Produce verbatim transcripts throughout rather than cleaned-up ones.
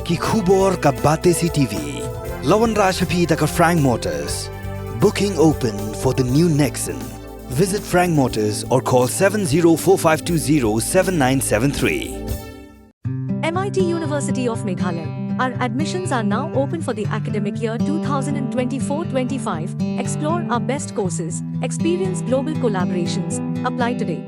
Ki khubor ka Batesi TV. La wanrah sha phi da ka Frank Motors. Booking open for the new Nexon. Visit Frank Motors or call seven zero four five two zero seven nine seven three. M I T University of Meghalaya. Our admissions are now open for the academic year twenty twenty-four twenty-five. Explore our best courses, experience global collaborations. Apply today.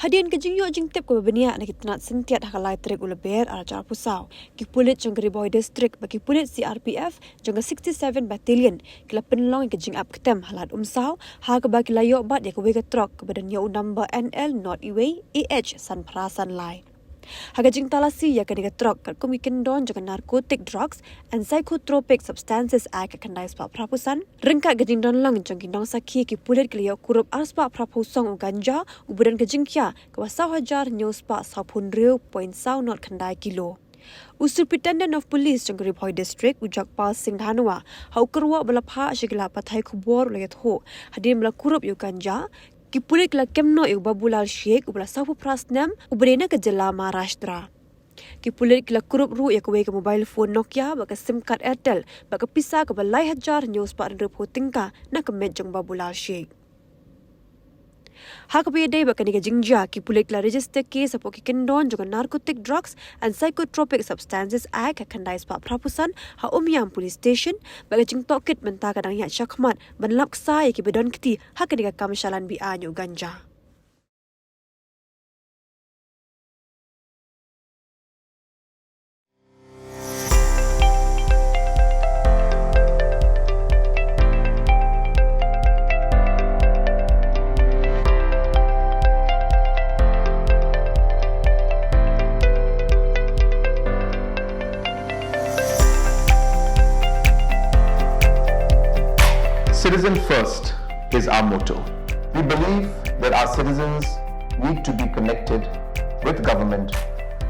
Hadien ka jingïoh jingtip kaba bniah na ki tnat syntiat ha ka lai tarik u Lber ar hajar arphew saw, ki pulit jong ka Ri Bhoi District bad ki pulit C R P F jong ka sixty-seven Battalion ki la pynlong ïa ka jingap ktem ha Lad Umsaw, ha kaba ki la ïoh bat ïa kawei ka trok kaba don ïa u number N L not iwei A H san phra san lai. Ha ka jingtalasi ïa kane ka trok katkum ki kyndon jong ka Narcotic Drugs and Psychotropic Substances Act khyndai spah phraphew san, ryngkat ka jingdon lang jong ki nongsakhi, ki pulit ki la ïoh kurup ar spah phraphew song u ganja uba don ka jingkhia kaba saw hajar hynñiew spah sawphew hynriew point saw not khyndai kilo. U Superintendent of Police jong ka Ri Bhoi District, u Jagpal Singh Dhanwa, ha u kyrwoh ba la phah sha ki lad pathai khubor u la ïathuh, hadien ba la kurup ïa u ganja, ki pulit ki la kem noh ïa u Babulal Sheikh uba la sawphew phra snem uba dei na ka jylla Maharashtra. Ki pulit ki la kurup ruh ïa kawei ka mobile phone Nokia bad ka sim card Airtel bad ka pisa kaba lai hajar hynñiew spah hynriewphew tyngka na ka met jong u Babulal Sheikh. Ha kaba ïadei bad kane ka jingjia, ki pulit ki la register case hapoh ki kyndon jong ka Narcotic Drugs and Psychotropic Substances Act khyndai spah phraphew san ha Umiam Police Station, bad ka jingtohkit mynta ka dang ïaid shakhmat ban lap ksai ïa kiba don kti ha kane ka kam shalan biang ïa u ganja. Citizen First is our motto. We believe that our citizens need to be connected with government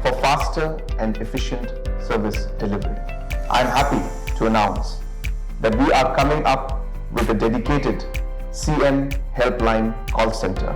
for faster and efficient service delivery. I am happy to announce that we are coming up with a dedicated C M Helpline call center.